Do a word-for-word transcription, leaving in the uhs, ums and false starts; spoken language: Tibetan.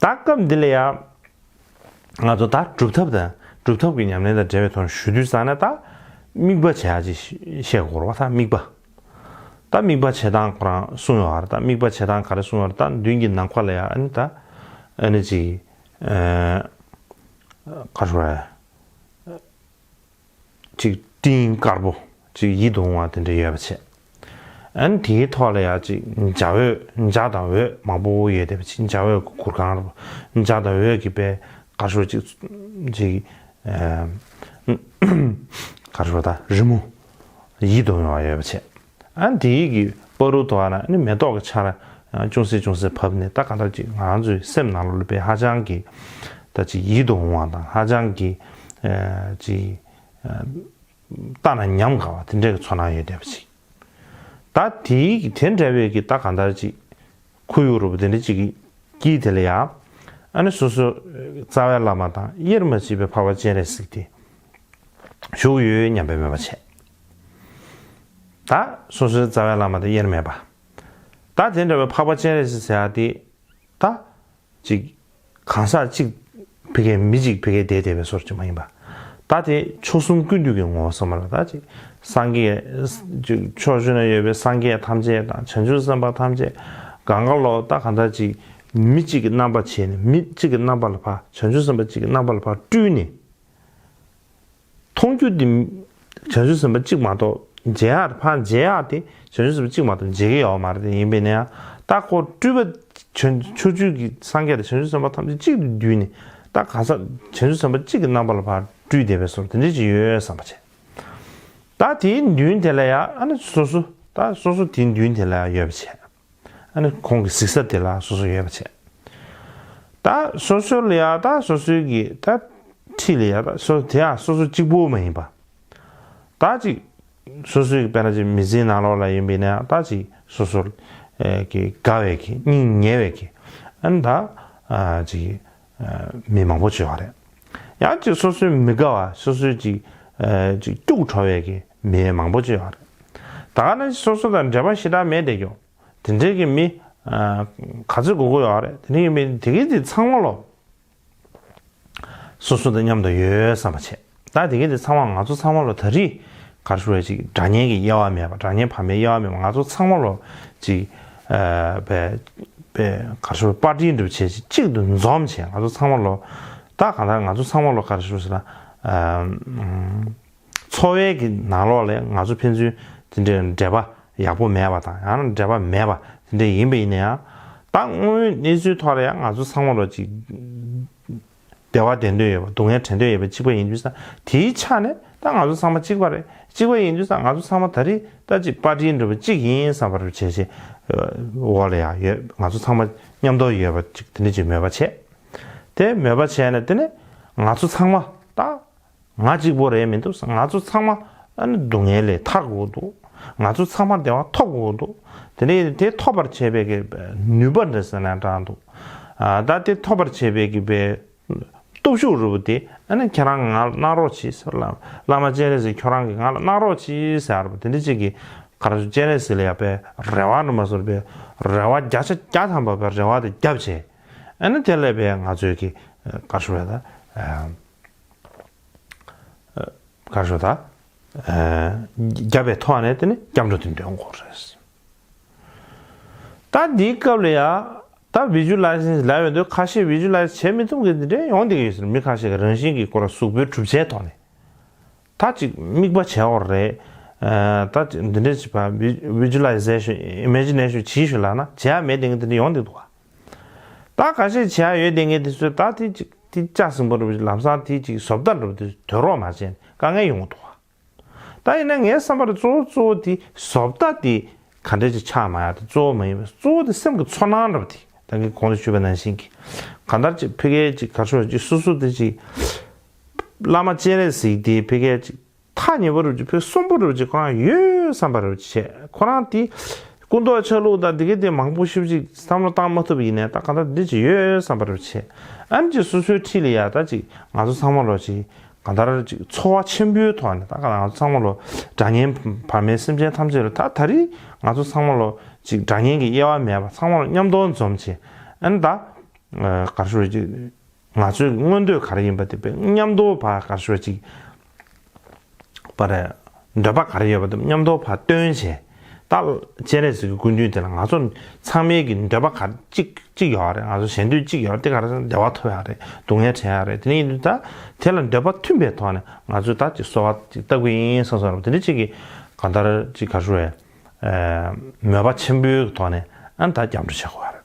ད་སྐབས་འདི་ལ་ཡང་ང་ཚོ་ད་སྒྲུབ་ཐབས་དང་སྒྲུབ་ཐབས་ཀྱི་ཉམས་ལེན་དང་འབྲེལ་བའི་ཐོག་ནས་ཞུ་དུས་ཙང་ན། ད་དམིགས་པ་བྱེད་ཡག་ཅིག་བཤད་དགོས་རེད་བ། ད་དམིགས་པ། ད་དམིགས་པ་བྱེད་སྟངས་ཁོ་རང་གསུངས་ཡོད་རེད། ད་དམིགས་པ་བྱེད་སྟངས་ག་རེ་གསུངས་ཡོད་རེད། ད་མདུན་གྱི་ནམ་མཁའ་ལ་ཡང་ཨ་ནི་ད་ཨ་ནི་ཅིག་ཨ་ག་རེ་ཟེར། ཅིག་སྤྲིན་དཀར་པོ་ཅིག་ཡིད་དུ་འོང་བ་དེ་འདྲ་ཡོད་པ་བྱས། ཨ་ནི་དེའི་ཐོག་ལ་ཡང་ཅིག་འཇའ་འོད། འཇའ་དང་འོད་མང་པོ་ཡོད་བསྡད་པ་ཅིག་འཇའ་འོད་ཀྱི་གུར་ཁང་རེད། འཇའ་དང་འོད་ཀྱི་པའི་ག་རེ་ཟེར། ཅིག་ཅིག་ཨ་ག་རེ་ཟེར། ད་རི་མོ་ཡིད་དུ་འོང་བ་ཡོད་པ་བྱས། ཨ་ནི་དེའི་གི་བར་དུ་དོ་ཨ་ན་ཨ་ནི་མེ་ཏོག་གི་ཆར་ཡང་ཅུང་ཟད་ཅུང་ཟད་བབས་ནས། ད་གང་ལྟར་ཅིག་ང་རང་ཚོའི་སེམས་ནང་ལོགས་ལ་དཔེ་ཧ་ཅང་གི་ད་ཅིག་ཡིད་དུ་འོང་བ་དང་། ཧ་ཅང་གི་ཨ་ཅིག་ཨ་ལྟ་ན་ཉམས་དགའ་བ་དེ་འདྲའི་གི་ཚོར་སྣང་ཡོད་བསྡད་པ་ཅིག་ད་དེའི་གི་དེ་འདྲ་བའི་གི་ད་གང་ལྟར་ཅིག་ཁོར་ཡུག་རུ་བ་དེ་འདྲ་ཅིག་གི་དཀྱིལ་དེ་ལ་ཡང་ཨ་ནི་སོ་སོའི་རྩ་བའི་བླ་མ་དང་དབྱེར་མ་མཆིས་པའི་འཕགས་པ་སྤྱན་རས་གཟིགས་དེ་བཞུགས་ཡོད་སྙམ་པའི་མོས་པ་བྱས། ད་སོ་སོའི་རྩ་བའི་བླ་མ་དེ་དབྱེར་མེད་པ། ད་དེ་འདྲ་བའི་འཕགས་པ་སྤྱན་རས་གཟིགས་ཟེར་ཡག་དེ་ད་ཅིག་གང་ཟག་གཅིག་ཕ་གིའི་མི་གཅིག་ཕ་གིའི་བསྡད་བསྡད་པའི་བཟོ་འདྲ་ཅིག་མ་ཡིན་པ། ད་དེ་མཆོག་གསུམ་ཀུན་འདུས་ཀྱི་ངོ་བོ་ཟེར་བ་ལ། ད་ཅིག་སངས་རྒྱས་ཅིག་ཕྱོགས་བཅུ་ན་ཡོད་པའི་སངས་རྒྱས་ཐམས་ཅད་དང་བྱང་ཆུབ་སེམས་དཔའ་ཐམས་ཅད་གང་ག་ལོ་ད་གང་ལྟར་ཅིག་མི་གཅིག་གི་རྣམ་པ་བྱས་ནས། མི་གཅིག་གི་རྣམ་པ་ལ་ཕར། བྱང་ཆུབ་སེམས་དཔའ་གཅིག་གི་རྣམ་པ་ལ་ཕར་སྤྲུལ་ནས། མཐོང་རྒྱུ་དེ་བྱང་ཆུབ་སེམས་དཔའ་གཅིག་མ་གཏོགས། མཇལ་ཡག་ཕར་མཇལ་ཡག་དེ་བྱང་ཆུབ་སེམས་དཔའ་གཅིག་མ་གཏོགས་མཇལ་གྱི་ཡོད་མ་རེད། དེ་ཡིན་པས་ན་ཡང་ད་ཁོ་སྤྲུལ་པ་བྱང་ཕྱོགས་བཅུའི་གི་སངས་རྒྱས་དང་བྱང་ཆུབ་སེམས་དཔའ་ཐམས་ཅད་གཅིག་ཏུ་བསྡུས་ནས། ད་གང་ཟག་བྱང་ཆུབ་སེམས་དཔའ་གཅིག་གི་རྣམ་པ་ལ་ཕར་སྤྲུལ་བསྡད་པའི་བཟོ་འདྲ་དེ་འདྲ་ཅིག་ཡོད་བསམ་པ་བྱས། ད་དེའི་མདུན་དེ་ལ་ཡང་ཨ་ནི་སོ་སོ། ད་སོ་སོ་དེའི་མདུན་དེ་ལ་ཡང་ཡོད་པ་བྱས། ཨ་ནི་ཁོང་གི་གཟིགས་ས་དེ་ལ་སོ་སོ་ཡོད་པ་བྱས། ད་སོ་སོ་ལ་ཡང་ད་སོ་སོའི་གི་ད་འཁྲིས་ལ་ཡང་ད་སོ་དེ་ཡང་སོ་སོ་གཅིག་པོ་མ་ཡིན་པ། ད་ཅིག་སོ་སོའི་གི་དཔེར་ན་ཅིག་མི་ཚེའི་ནང་ལོགས་ལ་ཡིན་པས་ན་ད་ཅིག་སོ་སོ་ཨེ་གི་དགའ་བའི་གི་སྙིང་ཉེ་བའི་གི་ཨ་ནི་ད་ཨ་ཅིག་ཨ་མི་མང་པོ་ཅིག་ཡོད་རེད། ཡང་ཅིག་སོ་སོའི་མི་དགའ་བ། སོ་སོའི་ཅིག་ཨ་ཅིག་སྐྱུག་བྲོ་བའི་གི་མི་མང་པོ་ཅིག་ཡོད་རེད། ད་ག་ནང་བཞིན་སོ་སོ་དང་འབྲེལ་བ་ཞེ་དྲག་མེད་བསྡད་རྒྱུ། དེ་འདྲའི་གི་མི་ཨ་ག་ཚོད་དགོས་ཀྱི་ཡོད་རེད། དེ་འདྲའི་གི་མི་དེ་གི་དེ་ཚང་མ་ལོ་སོ་སོ་དང་མཉམ་དུ་ཡོད་བསམ་པ་བྱས། ད་དེ་གི་དེ་ཚང་མ་ང་ཚོ་ཚང་མ་ལོ་ད་རེས་ག་རེ་ཞུ་དགོས་རེད། ཅིག་དགྲ་གཉེན་གྱི་དབྱེ་བ་མེད་པ། དགྲ་གཉེན་བར་མའི་དབྱེ་བ་མེད་པ། ང་ཚོ་ཚང་མ་ལོ་ཅིག་ཨ་པའི་པའི་ག་རེ་ཞུ་དགོས་རེད། པར་ཊི་འདྲ་པོ་བྱས་ཅིག་གཅིག་ཏུ་འཛོམས་བྱས། ང་ཚོ་ཚང་མ་ལོ་ད་གང་ལྟར་ང་ཚོ་ཚང་མ་ལོ་ག་རེ་ཞུ་དགོས་རེད་ཟེར་ན། ཨ་ཨམ། འཚོ་བའི་གི་ནང་ལོགས་ལ་ང་ཚོ་ཕན་ཚུན་དེ་འདྲའི་འབྲེལ་བ་ཡག་པོ་མེད་པ་དང་། ཡང་ན་འབྲེལ་བ་མེད་པ་དེ་འདྲ་ཡིན་པ་ཡིན་ན་ཡང་། ད་དངོས་ཡོད་གནས་ཚུལ་ཐོག་ལ་ཡང་ང་ཚོ་ཚང་མ་ལོ་ཅིག་བདེ་བ་བདེ་འདོད་ཡོད་པ། སྡུག་བསྔལ་བྲལ་འདོད་ཡོད་པ་གཅིག་པ་ཡིན་དུས་ཙང་། དེའི་ཆ་ནས་ད་ང་ཚོ་ཚང་མ་གཅིག་པ་རེད། གཅིག་པ་ཡིན་དུས་ཙང་ང་ཚོ་ཚང་མ་ད་རེས་ད་ཅིག་པར་ཊི་འདྲ་པོ་གཅིག་ཡིན་བསམ་པ་རེ་བྱས་བྱས་འོག་ལ་ཡང་ཡོད། ང་ཚོ་ཚང་མ་མཉམ་དུ་ཡོད་པ་ཅིག་དེ་འདྲ་ཅིག་མོས་པ་བྱས། དེ་མོས་པ་བྱས་ནས་དེ་ནས་ང་ཚོ་ཚང་མ་ད་ང་གཅིག་པོ་རེད་མི་འདུག། ང་ཚོ་ཚང་མ་ཨ་ནི་སྡུག་བསྔལ་ལས་ཐར་དགོས་འདུག། ང་ཚོ་ཚང་མ་བདེ་བ་ཐོབ་དགོས་འདུག། དེ་ནས་དེ་ཐོབ་པར་བྱེད་པའི་གི་ནུས་པ་འདྲ་ཟེར་ན་འདྲ་འདུག། ཨ་ད་དེ་ཐོབ་པར་བྱེད་པའི་གི་པའི་སྟོབས་ཤུགས་རུ་བོ་དེ་ཨ་ནི་ཁྱེད་རང་ང་ལ་གནང་རོགས་གྱིས་ཟེར། བླ་བླ་མ་སྤྱན་རས་གཟིགས་ཁྱོད་རང་གིས་ང་ལ་གནང་རོགས་གྱིས་ཟེར་བ་དེ་འདྲ་ཅིག་གི་ག་རེ་ཞུ། སྤྱན་རས་གཟིགས་ལ་ཡང་པའི་རེ་བ་འདྲ་མ་བཟོ་བར་པའི་རེ་བ་བརྒྱ་ཆ་བརྒྱ་ཐམ་པ་པའི་རེ་བ་དེ་བརྒྱབ་བྱས། ཨ་ནི་དེ་ལས་པའི་ང་ཚོའི་གི་ག་རེ་ཞུ་དགོས་རེད། ད་ག་རེ་ཞུ་དགོས་རེད། ད་བརྒྱབ་པའི་ཐོག་ནས་དེ་ནི་སྐྱབས་འགྲོ་དེ་འདོན་དགོས་རེད། ད་འདིའི་སྐབས་ལ་ཡང་ད་བི་ཇུ་ལའི་ཟེ་ཤན་ལབ་ཡོང་དུས། ཁ་ཤས་བི་ཇུ་ལའི་ཟེ་ཤན་བྱེད་མི་ཐུབ་མཁན་དེ་འདྲ་ཡོང་བསྡད་ཀྱི་ཡོད་ཟེར། མི་ཁ་ཤས་ཀྱིས་རང་བཞིན་གྱིས་ཁོ་རང་གཟུགས་པོའི་གྲུབ་ཆའི་ཐོག་ནས་ད་ཅིག་དམིགས་པ་བྱེད་དགོས་རེད། ཨ་ད་ཅིག་འདི་འདྲ་བྱེད་པ། བི་ཇུ་ལའི་ཟེ་ཤན། ཨི་མེ་ཇི་ནེ་ཤན་བྱེད་ཤོག་ལབ་ན་བྱེད་ཡག་མེད་བསྡད་མཁན་དེ་འདྲ་ཡོང་བསྡད་འདུག་ག། ད་ཁ་ཤས་བྱེད་ཡག་ཡོད་བསྡད་མཁན་དེ་ཚོས་ད་དེ་ཅིག་དེ་ལྕགས་ཟིང་པོ་འདྲ་པོ་ཅིག། ལམ་སང་དེ་ཅིག་བཟོ་ལྟ་འདྲ་པོ་དེ་དོད་རོགས་མ་བྱས་ནས་དཀའ་ངལ་ཡོང་གི་འདུག་ག། ད་ཡིན་ན་ངའི་བསམ་པར་གཙོ་བོ་གཙོ་བོ་དེ་བཟོ་ལྟ་དེ་ག་འདྲ་ཅིག་ཆགས་མ་ཡག་དེ་གཙོ་བོ་མ་ཡིན་པར། གཙོ་བོ་དེ་སེམས་ཀྱི་ཚོར་སྣང་འདྲ་པོ་དེ། ད་གིན་གོང་དུ་ཞུས་པ་ནང་བཞིན་གྱི་གང་ལྟར་ཅིག་ཕ་གིའི་ཅིག་ག་རེ་ཞུ་དགོས་རེད། ཅིག་སོ་སོ་དེ་ཅིག་བླ་མ་སྤྱན་རས་གཟིགས་དེ་ཕ་གིའི་ཅིག་ཐག་ཉེ་པོ་འདྲ་པོ་ཅིག། ཕ་གི་གསོན་པོ་འདྲ་པོ་ཅིག་ཁོ་རང་ཡོད་བསམ་པ་འདྲ་པོ་ཅིག་བྱས། ཁོ་རང་དེ་སྐུ་མདོག་ཆ་ལུགས་དང་དེ་ག་དེ་མང་པོ་ཞེ་པོ་ཅིག་བསམ་བློ་བཏང་མ་ཐུབ་པ་ཡིན་ནའི་ད་གང་ལྟར་འདི་ཅིག་ཡོད་བསམ་པ་འདྲ་པོ་བྱས། ཨ་ནི་ཅིག་སོ་སོའི་འཁྲིས་ལ་ཡ་ད་ཅིག་ང་ཚོ་ཚང་མ་ལོ་ཅིག་གང་ལྟར་ཅིག་འཚོ་བ་ཆེན་པོའི་ཐོག་ནས། ད་ག་ང་ཚོ་ཚང་མ་ལོ་དགྲ་གཉེན་བར་མའི་སེམས་ཅན་ཐམས་ཅད་ལ། ད་ད་རེས་ང་ཚོ་ཚང་མ་ལོ་ཅིག་དགྲ་གཉེན་གྱི་དབྱེ་བ་མེད་པ་ཚང་མ་ལོ་མཉམ་དུ་འཛོམས་བྱས། ཨ་ནི་ད་ ག་རེ་ཞུ་དགོས་རེད། ཅིག་ང་ཚོའི་མངོན་འདོད་ག་རེ་ཡིན་པ་དེ་དཔེ་མཉམ་དུ་ཕར་ག་རེ་ཞུ་དགོས་རེད། ཅིག་པ་རེད། འདོད་པ་ག་རེ་ཡོད་པ་དེ་མཉམ་དུ་ཕར་བཏོན་བྱས། ད་སྤྱན་རས་གཟིགས་ཀྱི་སྐུ་མདུན་དེ་ལ་ང་ཚོ་ཚང་མའི་གི་འདོད་པ་ག་གཅིག་གཅིག་ཡོད་རེད། ང་ཚོ་ཞེ་འདོད་གཅིག་ཡོད་རེད། དེ་ག་རེ་ཟེར་ན་བདེ་བ་ཐོབ་ཡག་རེད། སྡུག་བསྔལ་བྲལ་ཡག་རེད། དེ་ནས་ཡིན་དུས་ད་དེ་ལ་འདོད་པ་མཐུན་པའི་ཐོག་ནས་ང་ཚོས་ད་ཅིག་གསོལ་བ་ཅིག་བཏབ་ཀྱི་ཡིན་བསམ་བསམ་རེད། དེ་འདྲ་ཅིག་གི་གང་ལྟར་ཅིག་ག་རེ་ཞུ་དགོས་རེད། མོས་པ་ཆེན་པོའི་ཐོག་ནས་ཨ་ནི་ད་སྐྱབས་འགྲོ་བྱེད་དགོས་པ་